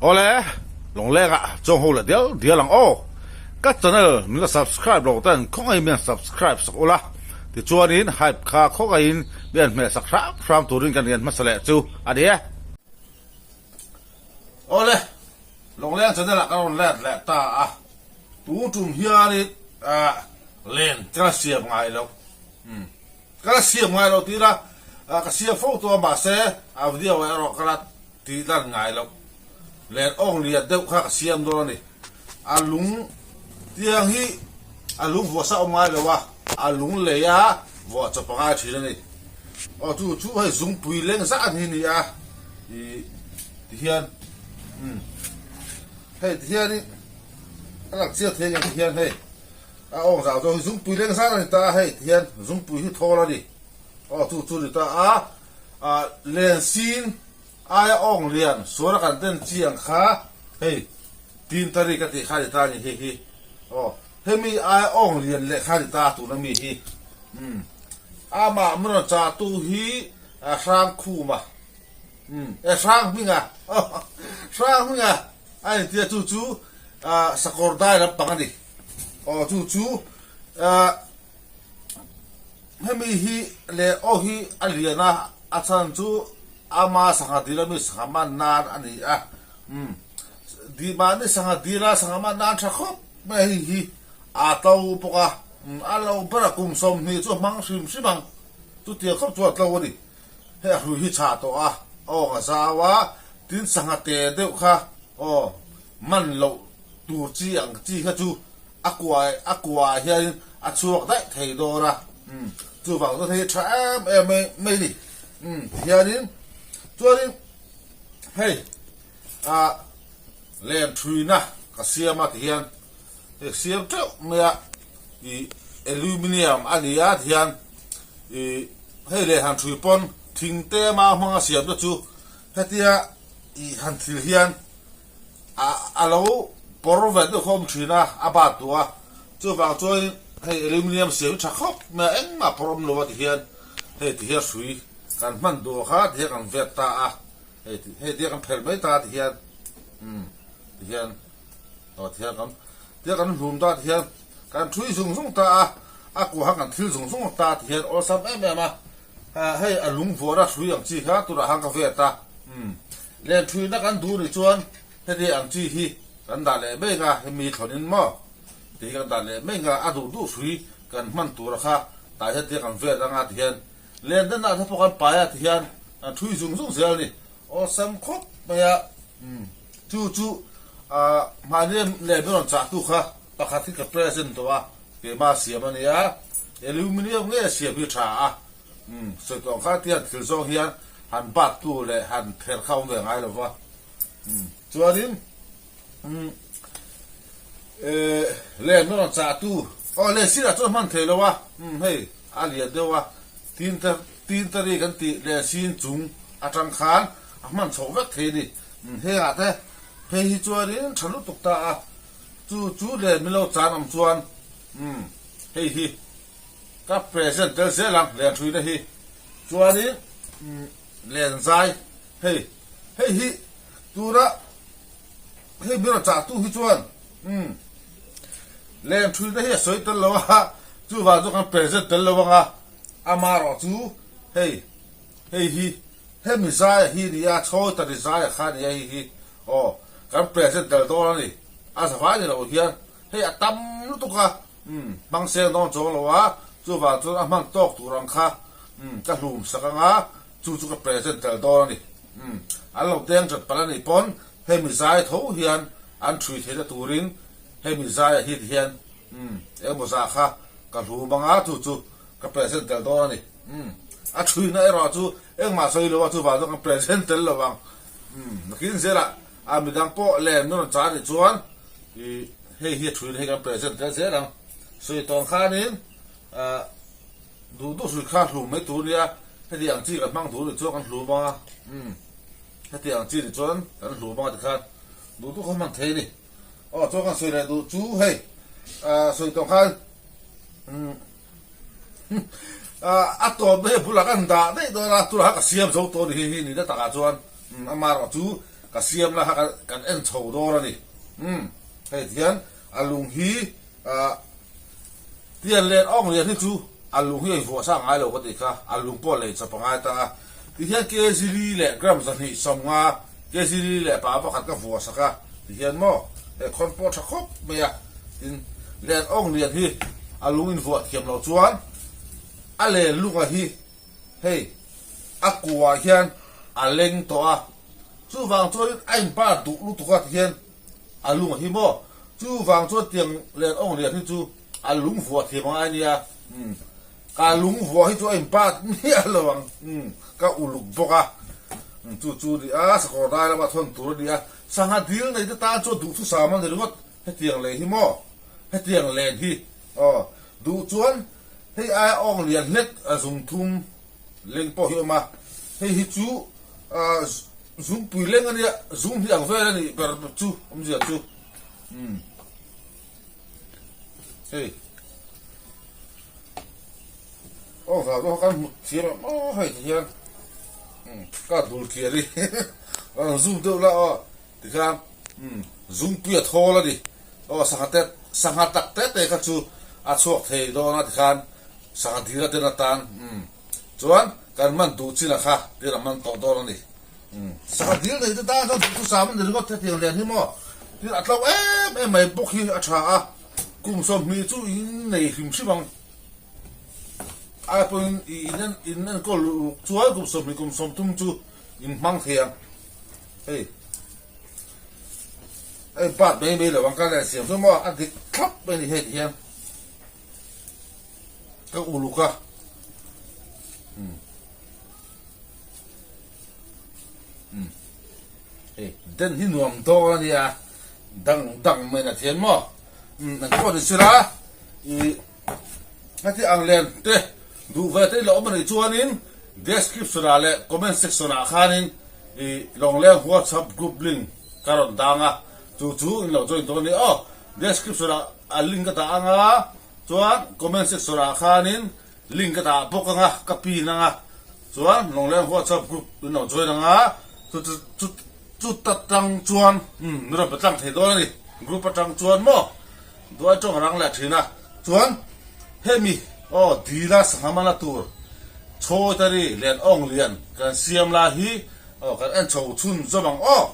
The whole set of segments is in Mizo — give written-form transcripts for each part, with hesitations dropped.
Awle, Lawngleng ah chuang ho leh dial dial ang aw. Ka channel min la subscribe lo ten khawngaihin min han subscribe sak ula, tichuanin hype kha khawngaihin min han hmeh sak hram hram turin kan rian hmasa leh chu a ni e. Awle, Lawngleng channel ah ka rawn let leh ta a, tun tum hianin len ka la siam ngai lo. Ka la siam ngai lo tih la, ka siam fo tawh a mahse a video erawh ka la tih lan ngai loh. Len awng lian deuh kha ka siam dawn a ni. A lung tiang hi a lung vuah sa awm ngai lo a, a lung lei a vuah chawp a ngai thin a ni. Aw chu chu hei zungpui leng zah an hi ni a, ih tihian umm hei tihianin a lang chiang thei ang tihian hei. A awng zau zawng hi zungpui leng zar a ni ta a, hei ti hian zungpui hi thawl a ni. Aw chu chu a ni ta a, ah len sin aia awng lian sual a kan den chi ang kha hei tin ta ri ka tih kha a ni ta a ni hei hi. Aw hemi aia awng lian leh kha a ni ta a tuna mi hi. Umm amah min rawn chah tu hi Hrangkhuma umm e Hranghminga aw Hranghminga a intia chu chu ah sakawr dai lampang a ni. Aw chu chu ah hemi hi leh aw hi a lian a, a chhan chu ama sangha dil ami sangha man nan a ni a, umm dih mahni sangha dil a sangha man nan tha khawp mai a hei hi a to bawk a, umm a lo ber a kum 20 chu a hmang hrim hrim ang chutiang khawp chu a tlo a ni, hei a hrui hi chhah tawh a, a awng a zau a, tin sangha te deuh kha aw man loh. Tur chi ang chi kha chu a kua a kua ah hianin a chhuak daih thei dawn a, umm chuvang chuan hei tha em em mai mai a ni, umm tihianin chuanin hei ah len thuina ka siam a tihian hei siam teuh mai a ih aluminium a ni a tihian ih hei leh han thui pawn thing te mau hmanga siam te chu hetia ih han thil hian. A lo pawr ve deuh khawm thin a, a bat duh a. Chuvang chuan hei aluminium siam hi tha khawp mai a, engmah pawr awm lo a ti hian hei ti hian hrui kan hman duh kha ti hian kan vet ta a, hei ti hei ti hian kan phelh mai ta ti hian umm ti hian aw ti hian kan ti hian kan hlum ta ti hian kan hrui zung zung ta a, a kuah kha kan thil zung zung ta ti hian awlsam em em a, hei a lung vuahna hrui ang chi kha tunah khan ka vet a umm. Len thuina kan duh nih chuan heti ang chi hi kan dah leh mai nga, hemi thlawnin maw ti hi kan dah leh mai nga, a duh duh hrui kan hman tura kha tah hian tia kan vel anga ti hian len den ah te pawh kan pai a ti hian kan thui zung zung zel a ni. Awlsam khawp mai a, chu chu mahni len rawn chah tu kha pakhat hi ka present tawh a, keimah siam a nia, aluminium nge siam hi tha a. Umm, sawi tawh ang kha tiang thil zawng hian han bat tu leh han pher kha awm ve ngai lo va. Umm, chuanin umm eh len rawn chah tu, aw len sirah chuan hman thei lo a, umm hei a lian deuh a, tin ta tin ta ri kan tih len sin chung atang khan a hman chhoh vek thei a ni. Umm, hengah te phei hi chuanin tha lutuk ta a, chu chu len min lo chan awm chuan umm hei hi. Ka present tel zel ang len hruina hi chuanin len zai hei hei hi tuna hei min rawn chah tu hi chuan umm len hruina hi a sawi tel lo a chuvang chu kan present tel lo anga amarawh chu hei hei hi hemi zai hi a ni a chhawi tari zai a kha a ni a hei hi aw kan present tel dawn a ni a zavai ni loh hian hei a tam lutuk a. Umm, hmang seng dawn chuang lo a, chuvang chuan a hman tawk tur ang kha umm ka hlum sak ang a, chu chu ka present tel dawn a ni. Umm, an lo deng that palh a nih pawn hemi zai tho hian an thui theihna turin hemi zaiah hi tihian umm engemaw zah kha ka hlum ang a, chu chu ka present tel dawn a ni. Umm, a thuina erawh chu engmah sawi lo a, chuvang chuan kan present tel lo ang. Umm, nakin zelah a midang pawh len min rawn chah a nih chuan Ih hei hi a thuin hei kan present tel zel ang. Sawi tawng khanin ah duh duh hrui kha hlum mai tur nia, heti ang chi kan hmang duh nih chuan kan hlum ang a, umm heti ang chi nih chuan kan hlum ang a tikhan duh duh kha hman thei a ni. Aw chuan kan sawi leh duh chu hei ah sawi tawng khan umm ah a tawp na hi a bulah kan dah daih dawn a, tunah khan ka siam zo tawh a ni hi hi ni na takah chuan umm amaherawhchu. ka siam la kha kan en chho dawn a ni. Umm hei tihian a lung hi ah tian len awng lian hi chu a lung hi a invuah sa ngai lo ka tih kha, a lung pawh lei chawp a ngai ta a. Tihian kg li leh gram 250 kg li leh pa pakhat ka vuah sak a tihian maw hei khawn pawh tha khawp mai a. Tin len awng lian hi a lung invuah thiam loh chuan a len lunga hi Hei, a kuah hian a leng tawh a, chuvang chuanin a inpar duh lutuk a tihian a lung a hi maw? Chuvang chuan tiang len awng lian hi chu a lung vuah thiam ang a nia, umm, ka lung vuah hi chu a inpar miah lo ang, umm, ka uluk bawk a, umm, chu chu a ni a, sakawr dai lama thawn tur a ni a, sangha dil nei te tan chuan duhthusam a ni ringawt, hetiang len hi maw? Hetiang len hi, aw, duh chuan Hei aia awng lian hlek a zung thum leng pawh hi a awm a, hei hi chu zungpui leng a nia, zung hnih ang vel a nih ber chu awmzia chu umm hei aw zau deuh kha kan hmu thiam em aw hei ti hian umm ka dul tliar hi rawn zoom deuh la aw tikhan umm zungpui a thawl a ni. Aw sangha te sangha tak te te kha chu a chhuak thei dawn a tikhan sangha dil a den atan umm chuan kan man duh chin a kha tin a man tawh dawn a ni umm sangha dil nei te tan chuan duhthusam a ni ringawt hetiang lian hi maw tin a tlo em em mai bawk hi a tha a kum 20 chu in nei hrim hrim ang ai pawhin i in in enkawl ruk chuan kum 20 kum 30 chu in hmang thei ang hei. Hei bat mai mai lo ang ka len siam chu maw a dik thlap mai ni hei ti hian ka uluk a um um hei den hi nuam dawn a nia dang dang mai na thian maw um an pawh ni sila i heti ang len te duh ve te ilo awm a nih chuanin description ah leh comment section ah khanin i Lawngleng WhatsApp group link ka rawn dang a, chu chu in lo join dawn a ni aw. Description ah a link ka dah ang a, chuan comment section ah khanin link ka dah bawk ang a, ka pin ang a, chuan Lawngleng WhatsApp group in lo join ang a, chu chu chuta tang chuan umm min rawn pe tlang thei dawn a ni, group atang chuan maw. Duai tawng rang leh thin a, chuan hemi aw dila sangha mana tur chhawitari len awng lian kan siam lai hi aw kan en chho chhun zawm ang aw.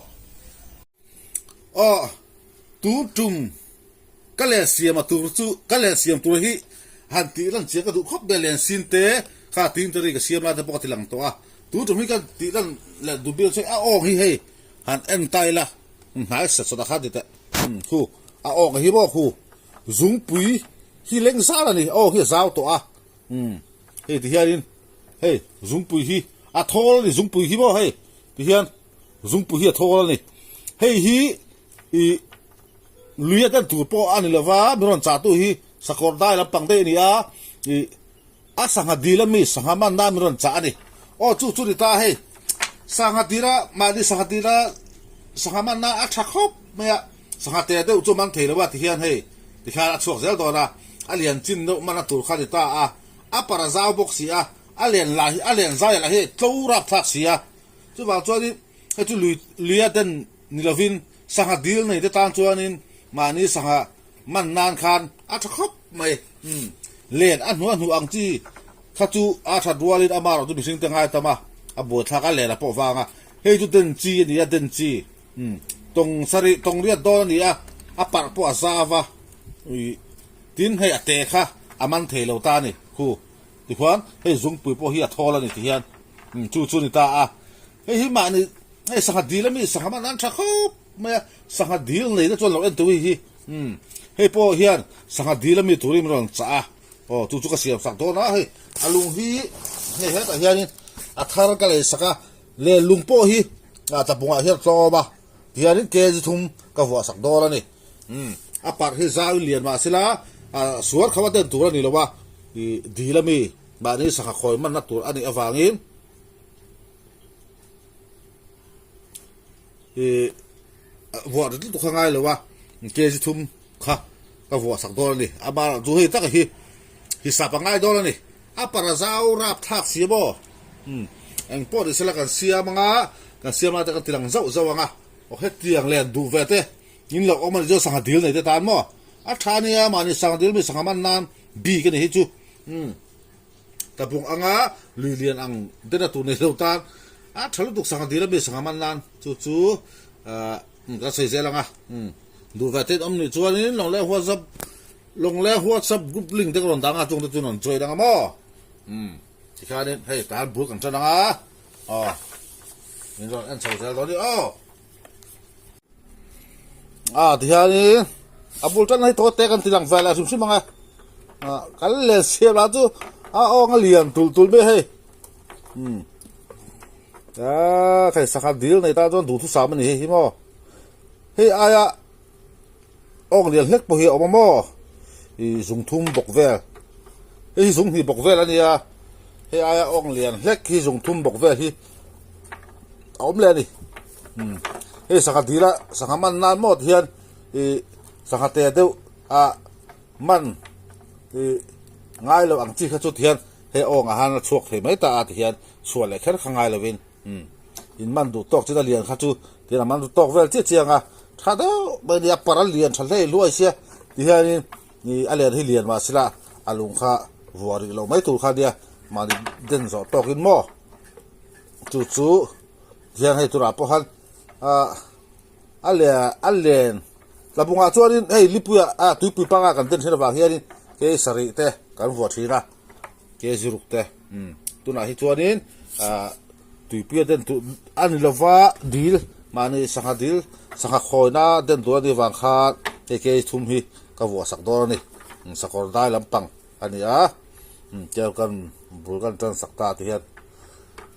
Aw tun tum ka len siam a tur chu ka len siam tur hi han tih lan chiang ka duh khawp mai len sin te kha tin tari ka siam lai te pawh ka ti lang tawh a, tun tum hi ka tih lan leh duh bil chu a awng hi hei han en ta ila hnai sat sat a kha ti teh. Khu a awk hi maw khu zungpui hi leng zal a ni a awk hi a zau tawh a umm hei ti hianin hei zungpui hi a thawl a ni zungpui hi maw hei ti hian zungpui hi a thawl a ni hei hi ih lui a den tur pawh a ni lova min rawn chah tu hi sakawr dai lampang daih a ni a ih. A sangha dil a mi sangha man nan min rawn chah a ni. Aw chu chu ni ta hei. Sangha dil a mahni sangha dil a sangha man nan a tha khawp mai a. Sangha te deuh chu man thei lo a ti hian hei tikhian a chhuak zel dawn a. A lian chin deuh man a tur kha ni ta a. A par a zau bawk si a. A lian lah hi a lian zai lah hi tlo rap thlak si a. Chuvang chuanin hei chu lui lui a den ni lovin sangha dil nei te tan chuanin mahni sangha man nan khan a tha khawp mai. Umm len a hnu a hnu ang chi kha chu a that rualin ama erawh chu mihring te ngai tam a, a buaithlak a len a pawh vang a, hei chu den chi a ni a den chi umm tawng sarih tawng riat dawn a ni a, a parh pawh a zau a, ih tin hei a te kha a man thei lo ta a ni khu tikhuan hei zungpui pawh hi a thawl a ni ti hian umm chu chu a ni ta a, hei hi mahni hei sangha dil ami sangha man an tha khawp mai a, sangha dil nei te chuan lo en teuh hi hi. Umm, hei pawh hian sangha dil ami turin min rawn chah a, aw chu chu ka siam sak dawn a, hei a lung hi hei hetah hianin a thar ka lei sak a, leh lung pawh hi ah tlabungah hian a tlawm a, tihianin kg thum ka vuah sak dawn a ni. Umm, a parh hi zau in lian mah sela ah suar kho a den tur a ni lo a, ih dil ami mahni sangha khawi manna tur a nih avangin Ih vuah rit lutuk kha ngai lo a, kg thum kha ka vuah sak dawn a ni. A bar chu hei taka hi hisap a ngai dawn a ni. A para zau rap thlak si maw? Umm eng pawh ni sela kan siam anga, kan siam lai te kan ti lang zauh zauh ang a. Aw hetiang len duh ve te in lo awm a ni chu sangha dil nei te tan maw a tha ania mahni sangha dil mi sangha man nan bik a ni hi chu umm tlabung anga lui lian ang dena tur nei lo tan a tha lutuk sangha dil ami sangha man nan chu chu ahh kan sawi zel ang a umm duh ve te in awm nih chuanin Lawngleng WhatsApp Lawngleng WhatsApp group link te ka rawn dang a chung te chu rawn join ang a maw umm tikhanin hei tan bul kan tan ang a. Aw min rawn en chho zel dawn i aw. A tihianin a bul tan hei tawh te kan ti lang vel a hrim hrim ang a. Kan len siam lah chu a awng a lian tul tul mai hei. Um. A thei sangha dil nei tan chuan duhthusam a ni hei hi maw. Hei aia Awk lian hlek pawh hi a awm a maw? Ih zung thum bawk vel. Hei hi zung hnih bawk vel a nia. Hei aia awk lian hlek hi zung thum bawk vel hi a awm leh a ni. Umm hei sangha dila sangha man nan maw ti hian ih sangha te deuh a man ih ngai lo ang chi kha chu ti hian hei awngah han a chhuak thei mai ta a ti hian chhuah leh kher kha ngai lovin. Umm in man duh tawk chin a lian kha chu tihian a man duh tawk vel chiah chiang a, tha deuh mai nia par a lian tha hlei hluai sia tihianin ih a lian hi lian mah sila a lung kha vuah rih loh mai tur kha nia mahni den zawh tawkin maw chu chu tihian hei turah pawh khan ah a lian a len tlabungah chuanin hei lipuiah ah tuipui panga kan den thin avang hianin kei sarih te kan vuah thin a. Ke ziruk te umm tunah hi chuanin ah tuipuia den tur a ni lova dil mahni sangha dil sangha khawina den tur a nih vang khan hei ke thum hi ka vuah sak dawn a ni sakawr dai lampang a ni a umm tiang kan bul kan tan sak ta ti hian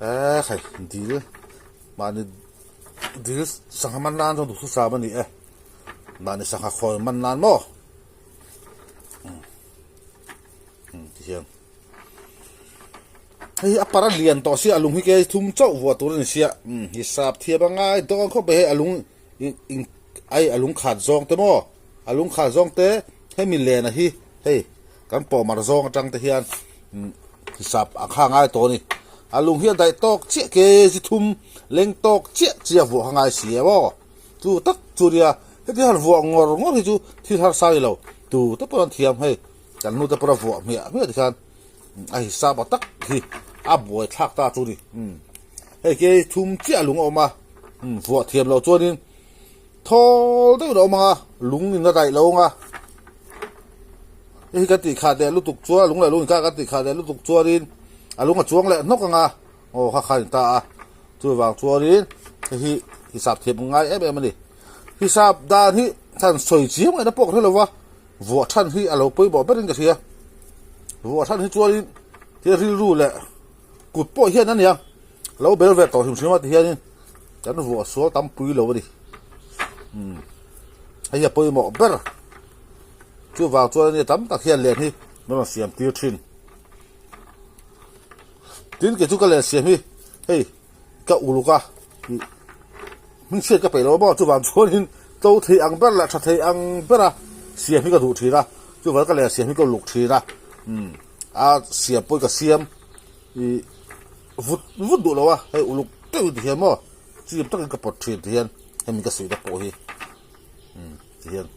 eee hei dil mahni dil sangha man nan chuan duhthusam a ni e mahni sangha khawi man nan maw. Tihian hei hi a par a lian tawh sia a lung hi ke thum chauh vuah tur a ni sia hi sap thiam a ngai dawn khawp mai hei a lung in ai a lung khat zawng te maw a lung khat zawng te hemi len a hi hei kan pawh mar zawng atang te hian hi sap a kha ngai tawh a ni a lung hi a daih tawk chiah ke chi thum leng tawk chiah chiah vuah kha ngai si em aw chu tak chu nia heti han vuah ngawr ngawr hi chu thil harsa a ni lo tu te pawh an thiam hei. Kan hnute pawh a vuah hmiah hmiah tikhan a hisap a tak hi a buai thlak ta chu ni. Hei khi thum chiah lung a awm a, vuah thiam loh chuanin thawl deuhin a awm ang a, lung in a daih lo ang a. Hei hi kan tih khah leh lutuk chuan lung leh lung inkar kan tih khah leh lutuk chuanin a lung a chuang leh hnawk ang a, aw kha kha a ni ta a. Chuvang chuanin hei hi hisap thiam ngai em em a ni. Hisap dan hi han sawi chiam ngaihna pawh ka hre lo va. Vuah than hi a lo pawimawh berin ka hria. Vuah than hi chuanin thil rilru leh kut pawh hian a nia lo bel ve tawh hrim hrim a ti hianin kan vuah sual tam pui lo a ni. Umm hei hi a pawimawh ber. Chuvang chuan ania tam tak hian len hi min rawn siam tir thin. Tin kei chu ka len siam hi hei ka uluk a hmingchhiat ka peih lo maw chuvang chuanin to thei ang ber leh tha thei ang bera siam hi ka duh thin a chuvang ka leh siam hi ka uluk thin a umm a siam pawh hi ka siam ih vut vut duh lo a hei uluk deuhin ti hian maw chim takin ka pawt thin ti hian hemi ka suihna pawh hi umm ti hian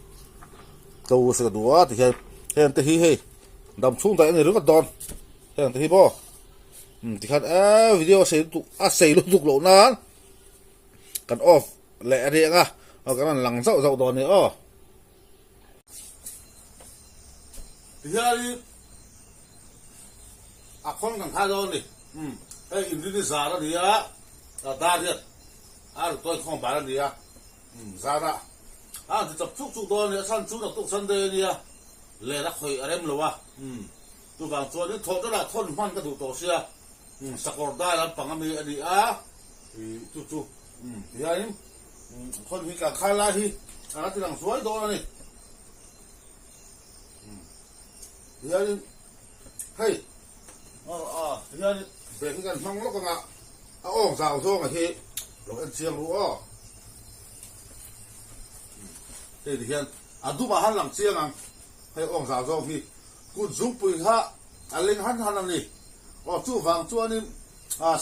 to se ka duh a ti hian heng te hi hei dam chhung daih a ni ringawt dawn heng te hi maw. Umm tikhan eee video a sei lutuk a sei lutuk loh nan kan off leh a ri ang a aw kan rawn lang zauh zauh dawn a ni aw. Tihianin a khawn kan khai dawn a ni umm hei inrini zar a ni a dar hian a ri tawi khawm bar a ni a umm zarah a han ti chawp chuk chuk dawn a ni a chhan chu naktuk Sunday a nia len a khawih a rem lo a umm. Chuvang chuanin thawh deuhah thawn hman ka duh tawh sia, sakawr dai lampang ami a ni a, chu chu tihianin khawn hi kan khai lai hi a la ti lang zuai dawn a ni. Tihianin hei tihianin bag hi kan hmang lawk anga a awng zau zawnga hi lo en chiang ru aw. Hei tihian a dumah han lang chiang ang hei awng zau zawng hi. Kut zungpui kha a leng han han a ni. Aw chuvang chuanin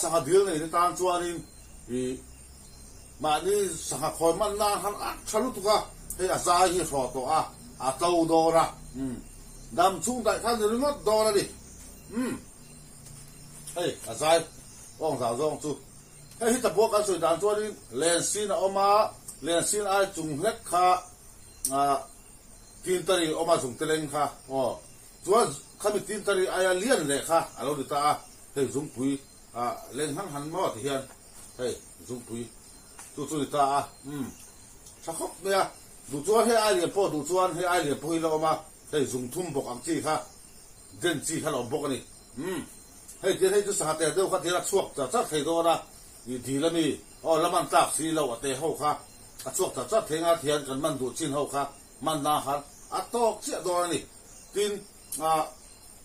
sangha dil nei te tan chuanin ih Mahni sangha khawi man nan khan a tha lutuk a, hei a zai hi hraw tawh a, a tlo dawn a, umm dam chhung daih khan ni ringawt dawn a ni. Umm hei a zai awng zau zawng chu hei hi tabua kan sawi dan chuanin len sin a awm a, len sin ai chung hlek kha ah tintari awm a zungte leng kha aw chuan khami tintari aia lian leh kha a lo ni ta a, hei zungpui ah leng han han maw ti hian. Hei zungpui chu chu ni ta a, umm tha khawp mai a, duh chuan hei ai lian pawh duh chuan hei ai lian pawh hi la awm a, hei zungthum bawk ang chi kha den chi kha la awm bawk a ni, umm hei tian hei chu sangha tel deuh kha tian a chhuak char char thei dawn a, ih dil a mi aw la man tlak si lo a te ho kha a chhuak char char thei nga thian kan man duh chin ho kha man na khan a tawk chiah dawn a ni, tin ah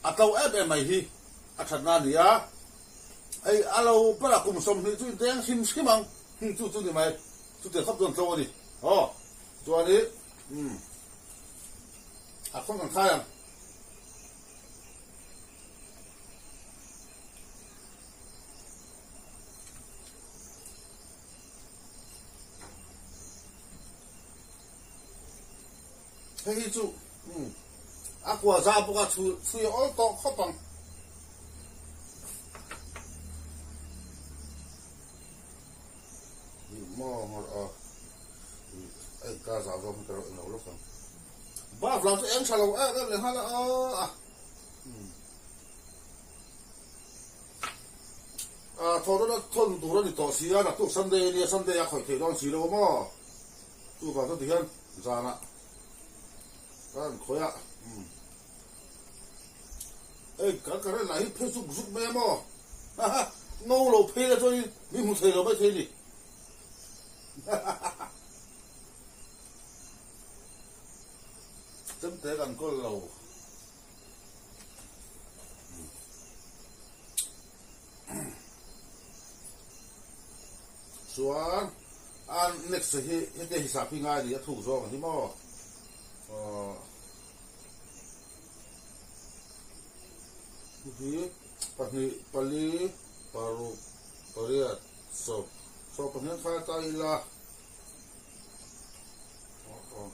a to em em mai hi a thatna a ni a. Hei a lo ber a kum 20 chu in deng hrim hrim ang hung chu chu ni mai chutiang khawp chuan tlo a ni aw chuan i umm a khawn kan khai ang. Hei hi chu umm a kua za bawk a chhui a awl tawh khawp ang. Maw ngawrh a ei ka za zawng hi ka lo eng lo lawk ang. Baf lam chu eng tha lo em em leh nghal a a. A thaw dawn a thawn tur a ni tawh si a naktuk Sunday a nia Sunday a khawih theih dawn si lo a maw. Chuvang chuan tihian zanah ka han khawih a, umm hei kan current lah hi phei zuk zuk mai a maw haha ngo lo phei la chuanin min hmu thei lo mai thei a ni hahaha chemte kan kawl lo. Chuan a next hi hetiang hi sahpui ngai a ni a thuk zawng ang hi maw aw hi pahnih pali paruk pariat sawm sawm pahnih an khai ta ila aw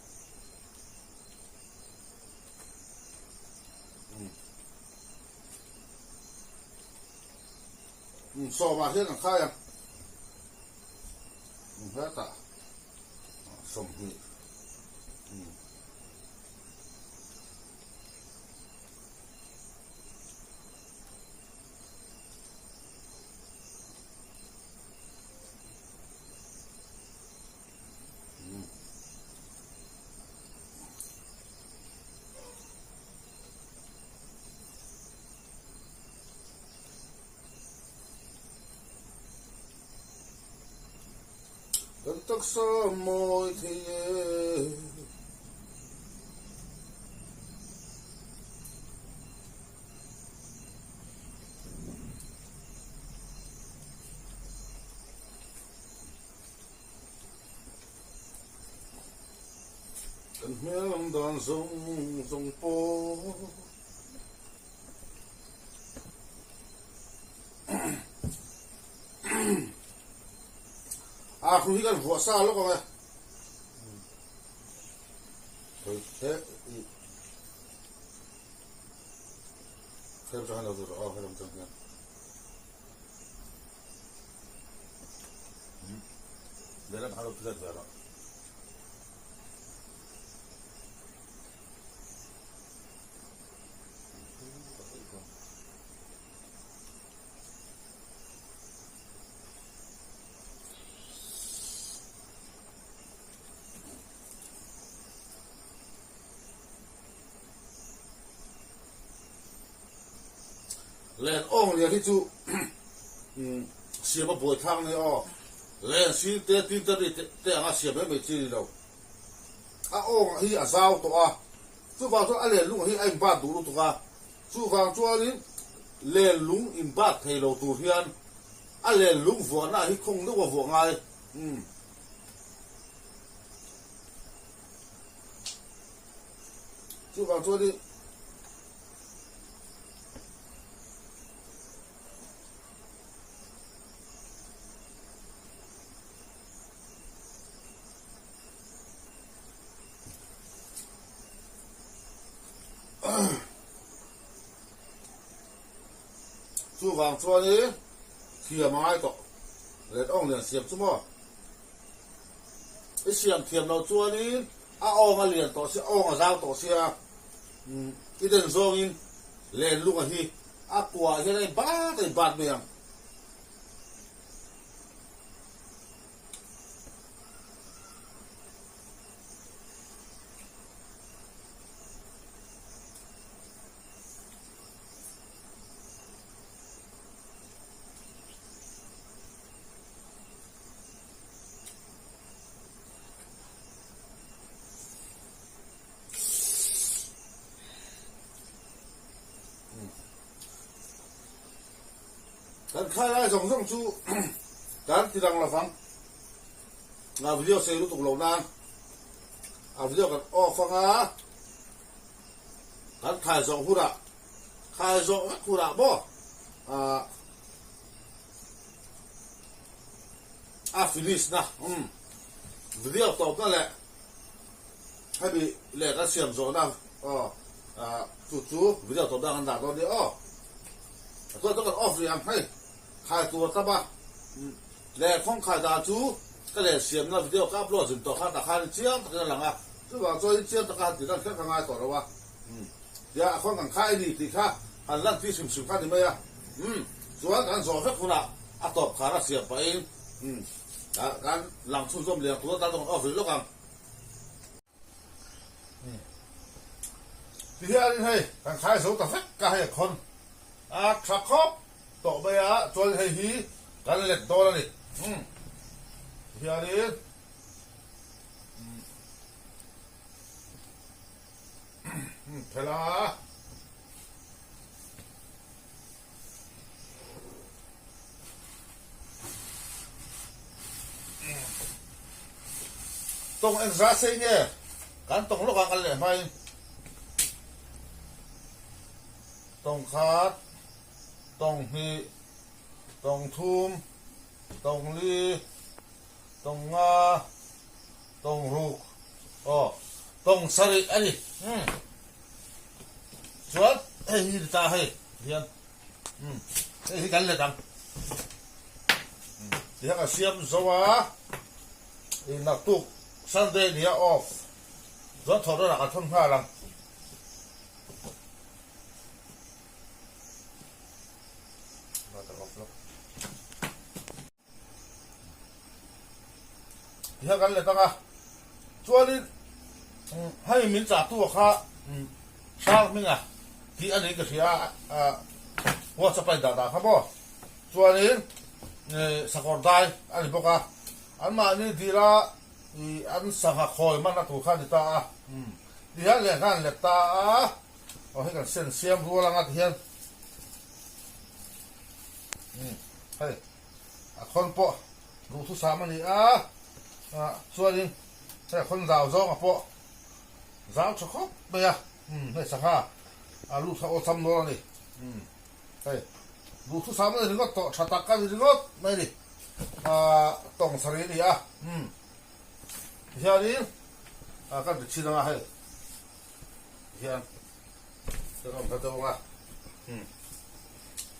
Sawmah hian an khai a, hetah 20. Kan taksa mawi thei e. Kan hmel ang dan zawng zawng pawh. A hru hi kan vuah sa lawk ang e. He i Hem chang lo tur aw hem chang hian. Lehlam kha lo ti let ve rawh. Len awng lian hi chu siam a buai thlak a ni aw. Len sil te tin te ri te anga siam mai mai chi a ni lo. A awng hi a zau tawh a, chuvang chuan a len lung hi a inbat duh lutuk a, chuvang chuanin len lung inbat thei lo tur hian a len lung vuahna hi khawng deuh a vuah ngai. Umm. Chuvang chuanin. Chuvang chuanin thiam a ngai tawh. Len awng lian siam chu maw? I siam thiam loh chuanin a awng a lian tawh sia, awng a zau tawh sia, i den zawngin len lunga hi a kuah hian a inbat a inbat mai ang. Kan khai lai zawng zawng chu kan ti dang lovang. A video sei lutuk lo nan a video kan off anga kan khai zawng hunah khai zawh vek hunah maw ah a finish na umm video tawpna leh hemi leh kan siam zawhna aw ah chu chu video tawpna kan dah dawn nia aw chuan chu kan off rih ang hei khai tur a tam a leh khawng khai dan chu ka len siamna video ka upload zin tawh kha tah khan chiang takin a lang a chuvang chuan chiang taka han tih dan kher ka ngai tawh lo a. Tia a khawn kan khai a ni tih kha han lan tir hrim hrim kha a ni mai a. Umm, chuan kan zawh vek hunah a tawp khar a siam pahin umm kan lang chhunzawm liang tur atan chuan kan off rih lawk ang. Umm, ti hianin hei kan khai zo ta vek ka hei a khawn a tha khawp tawh mai a, chuan hei hi kan let dawn a ni. Umm, ti hianin umm. Phela. Tawng engzah sei nge kan tawng lawk ang kan leh hmain tawng khat tawng hnih tawng thum tawng li Tawng nga, tawng ruk, aw, tawng sarih a ni. Umm. Chuan hei hi ni ta hei hian umm hei hi kan let ang. Umm tihian kan siam zo a, ih naktuk Sunday nia off chuan thawh dawnah kan thawn nghal ang. Tihian kan let ang a, chuanin hei min chahtu a kha Hrang hminga tih a niin ka hria a, WhatsApp a indah dah kha maw, chuanin sakawr dai a ni bawk a, anmahni dila an sangha khawi man a tur kha a ni ta a, tihian lehkha an let ta a, aw hei kan sen siam rual anga tihian hei. A khawn pawh duhthusam a ni a, chuanin hei a khawn zau zawnga pawh zau tha khawp mai a, hei sangha a lut kha awlsam dawn a ni, hei duhthusam a ni ringawt tawh tha tak a ni ringawt mai a ni, tawng sarih a ni a, tihianin kan ti chhin anga hei tihian kan awm ta deuh anga.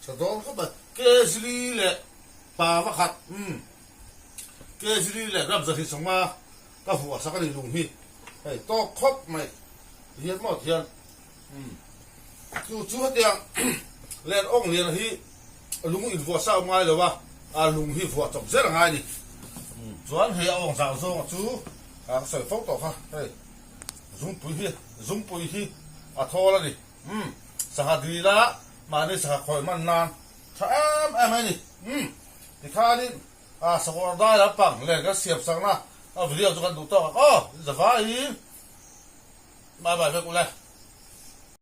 Tha dawn khawp mai. Kejri leh pa pakhat umm Kejri leh ram zahri sangma ka vuah sak a ni lung hi hei tawk khawp mai tihian maw tihian umm chu chu hetiang len awng lian hi lung invuah sa awm ngai lo a a lung hi vuah chawp zel a ngai a ni chuan hei a awng zau zawnga chu ka sawi fo tawh kha hei zungpui hi zungpui hi a thawl a ni. Umm, sangha dil a, mahni sangha khawi hman nan tha em em a ni. Umm, tikhanin ah sakawr dai lampang len kan siam sakna a video chu kan duh tawk ang aw, zavaiin bye bye vek ule.